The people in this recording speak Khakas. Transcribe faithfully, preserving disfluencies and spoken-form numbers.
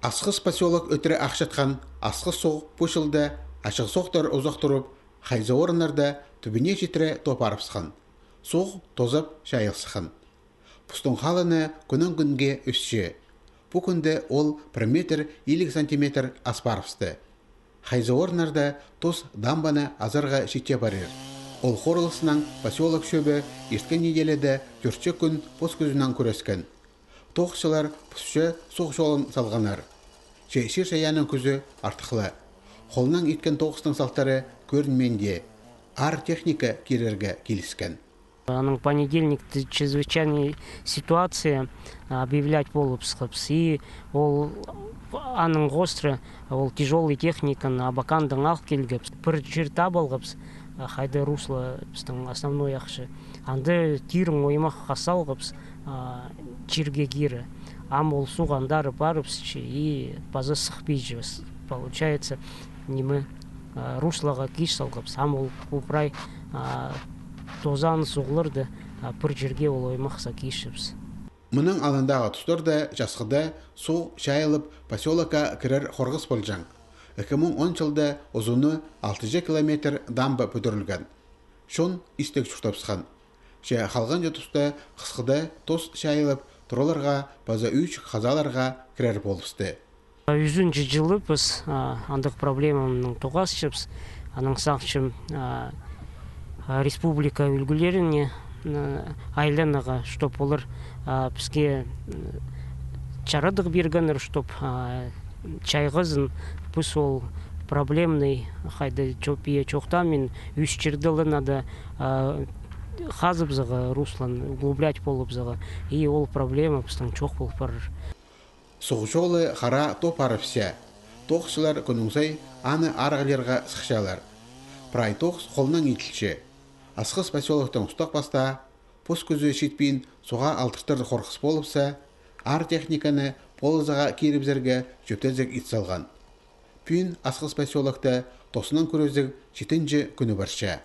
Асхыс посёлок ӧтіре ахчатхан Асхыс суғ пу чылда ачығ соохтар узах турып, хайзы орыннарда тӱбіне читіре тоо парыбысхан. Суғ тозап чайылысхан. Пустың халаны кӱннең кӱнге ӧсче. Пу кӱнде ол пір метр илиг сантиметр ас парыбысты. Хайзы орыннарда тос дамбаны азарға читче парир. Ол хорылыснаң посёлок чӧбі ирткен неделяда тӧртче кӱн пос кӱзінең кӱрескен. Тоғысчылар пусча суғ чолын салғаннар. Че чир-чайаанның кӱзі артых ла. Холнаң иткен тоғыстың салтары кӧрінмеен дее. Аар техника кирерге киліскен. Анаң понедельникте чрезвычайная ситуация объявлять полыбысхабыс. И ол анаң хоостыра, ол тяжёлый техниканы Абакандаң ал килгебіс. Пір чир таап алғабыс, хайда русло пістің основной ахча. Анда тирің оймах хас салғабыс, чирге кире. Ам ол суғ андары парыбысча и паза сыхпинчабыс. Получается, ниме, руслоға кис салғабыс. Ам ол пу прай тозан суғларны пір чирге ол оймахса кисчебіс. Мының алнындағы тустарда часхыда суғ чайылып, посёлокка кірер хорғыс полҷаң. Ікі муң он чылда узуны алтыҷа километр дамба пӱдірілген. Чон истіг чуртабысхан. Че халғанҷы туста хысхыда тос чайылып, тураларға паза ӱӱҷік хазааларға кірер полыбысты. Ӱзінҷі чылы піс андағ проблеманаң тоғасчабыс. Анаң сағынчам республика ӱлгӱлеріне айланарға, чтоб олар піске чарадығ пиргеннер, чтоб чайғызын піс ол проблемный хайда чо-, пие чоохтаам мин, ӱс чирде ла надо хазыбызарға руслоны, углублять полыбызарға. И ол проблема пістің чох пол парар. Суғ чолы хараа тоо парыбысча. Тоғысчылар кӱннің сай аны арығлирға сыхчалар. Прай тоғыс холнаң иділче. Асхыс посёлоктың устағ-пастаа, пос кӱзі читпин, суға алтыртыр хорғыс полыбысса, аар техниканы полызарға кирібізерге чӧптезіг ит салған. Пӱӱн Асхыс посёлокта тоснаң кӱрезіг читінҷі кӱні парча.